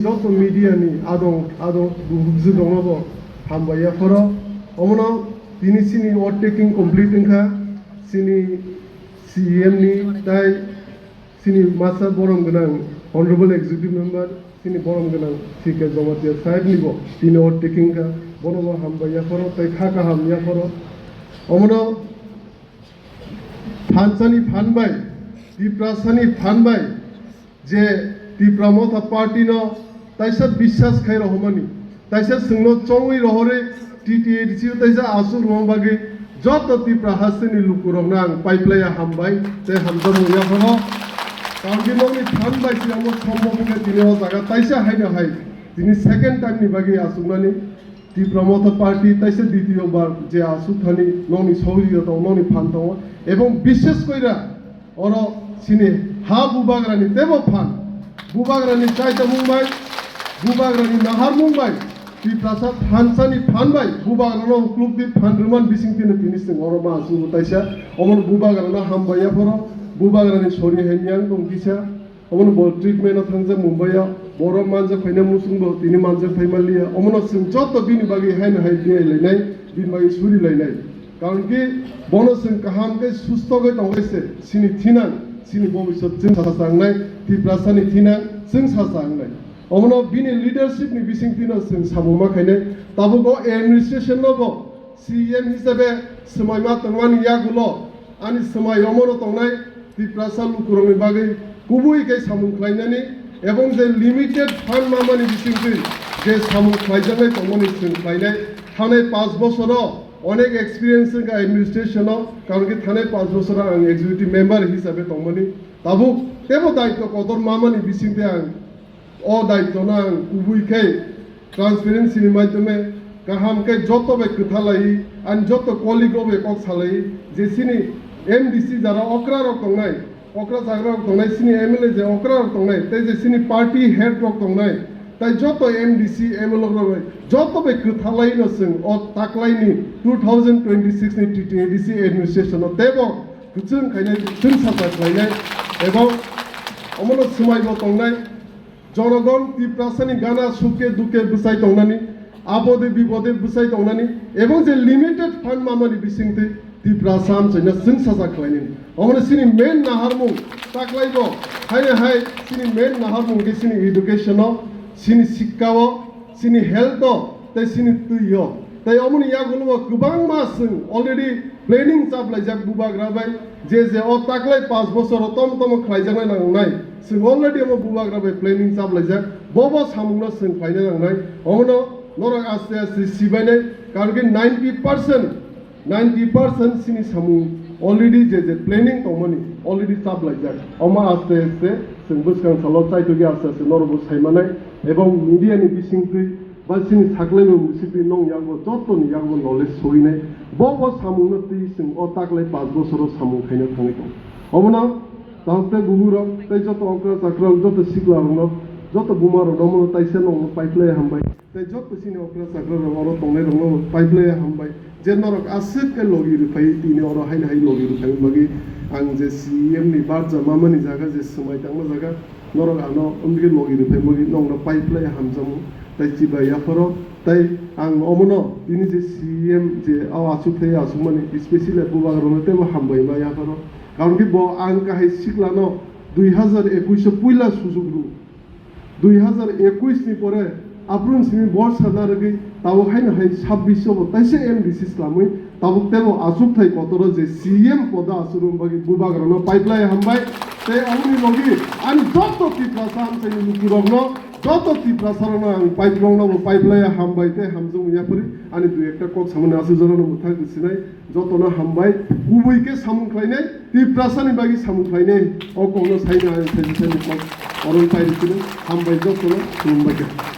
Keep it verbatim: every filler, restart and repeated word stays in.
joto media ni adong adong bujwk rokno bo hambai yapharo. Omono tini chini overtaking complete wngkha chini C M ni tai chini masa borom gwnang honorable executive member chini borom gwnang C K Jamatia sahib ni bo tini overtaking wngkha, bono bo hambai yapharo tai kha kaham yapharo. Omono phansani phan bai, Tiprasani phan bai, je Tipra Motha Party no taisa biswas khai rohormani, taisa chwngno chongwi rohorwi T T A D C o taisa aswk rwma bagwi joto Tipra hasteni lukurokno ang paiplaiya hambai tei hamjakmung yaphano. Tamni nokni phan bai se amo sombok wngkha tini o jaga taisa haino hai tini second time ni bagwi achukmani. Tipra Motha Party taisa ditiyo bar je asuk thani nokni sohoriyo tongo, nokni phan tongo, ebong bishes koira oro chini ha bubagrani tebo phan, bubagrani chaitamung bai, bubagrani naharmung bai, Tiprasa thansani phan bai bubagrano uklukdi phan rwman bising tini tini sing oro ma asuk taisa omono bubagrano hambai yaphoro, bubagrani sori hai miyang tong kisa. Omono bo treatment o thangjak Mumbai o, borok manjak phaina muchung bo tini manjak phai manliya. Omono chwng joto bini bagwi haino hai biyai lainai, bini bagwi suri lainai. Karon ki bono chwng kaham khe susto khe tongbai se, chini thinang, chini bobisot chwng sacha wngnai, Tiprasani thinang chwng sacha wngnai. Omono bini leadership ni bising tino chwng samung ma khainai. Tabuk o administration no bo C M hisabe swmai ma tongmani yagulo ani swmai omono tongnai Tiprasa lukurokni bagwi kubui khe samung khlainani ebong je limited fund mamani bisingtwi je samung khlaijaknai tongmani chwng khlainai. Thanai panch bosoro onek experience wngkha administration o, karon khe thanai panch bosoro ang executive member hisabe tongmani. Tabuk tebo daityo kotor mamani bisingtwi ang o daityo no ang kubui khe transparency ni maidhyome kaham khe joto bai kwtha lai, ani joto colleague rok bai kok salai je chini M D C jara okra rok tongnai, okra chagra rok tongnai, chini M L A je okra rok tongnai, tei je chini party head rok tongnai, tai joto M D C, M L A rok bai joto bai kwtha lai no chwng o taklai ni two thousand twenty-six ni T T A D C administration no tebo kwchwng khainai, chwng sacha khlainai, ebong omono swmai bo tongnai. Jonogon Tiprasani gana sukhe dukhe bwsai tongnani, abode bibode bwsai tongnani, ebong je limited fund mamani bisingtwi Tiprasa amchaino chwng sacha khlainani. Omono chini main naharmung taklaibo, haino hai chini main naharmung khe chini education o, chini sikka o, chini health o, tei chini twi o. Tei omoni yagulo kwbangma chwng already planning chaplaijak bubagra bai, je je o taklai panch bosor o tom tomo khlaijaknai nangnai. Chwng already omo bubagra bai planning chaplaijak, bo bo samungno chwng khlaina nangnai. Omono norok aste aste sibainai, karon ki ninety percent, ninety percent chini samung already je je planning tongmani already chaplaijak. Omo aste aste chwng bwskang salo chaitokya aste aste norokbo saimanai, ebong media ni bisingtwi ba chini saklaibo muisingtwi nong yago jotoni yago knowledge soinai. Bo bo samungno twi chwng o taklai panch bosoro samung khaina thangwi tongo. Omono Tahok tei bubugrok tei joto okra chakra rok, joto sikla rokno, joto buma rokno omono taisa nokno paiplai hambai. Tei joto chini okra chakra rok oro tongnai rokno paiplai hambai. Je norok aswk khe logi rwphai tini oro haino hai logi rwphai bagwi ang je C M ni barja mamani jaga je swmai tangma jaga norok ano wngwi logi rwphai bagwi nokno paiplai hamjakmung. Tei chibai yapharo tei ang omono tini je C M je o achuk thai achukmani specially bubagrokno teibo hambai ma yapharo. Karon khe bo ang kahai siklano dui hazar ekuish o puila sujuk rw, dui hazar ekuish ni pore aphuru simi borsa narwgwi tabuk haino hai sabbish o bo taisa M D C swlamwi tabuk teibo achukthai kotoro je C M poda achukna bagwi bubagrano paiplai hambai. Tei aboni logi ani joto Tiprasa amchaini lukurokno, joto Tiprasarokno ang paiplokno bo paiplai hambai tei hamjakmung yaphari ani dui ekta kok samani aswk jorano mwthang sinai. Jotono hambai, kubui khe samung khlainai, Tiprasani bagwi samung khlainai, o kokno saina ang saisa saini kok oron pairi sino, hambai jotono, khulumbai khe.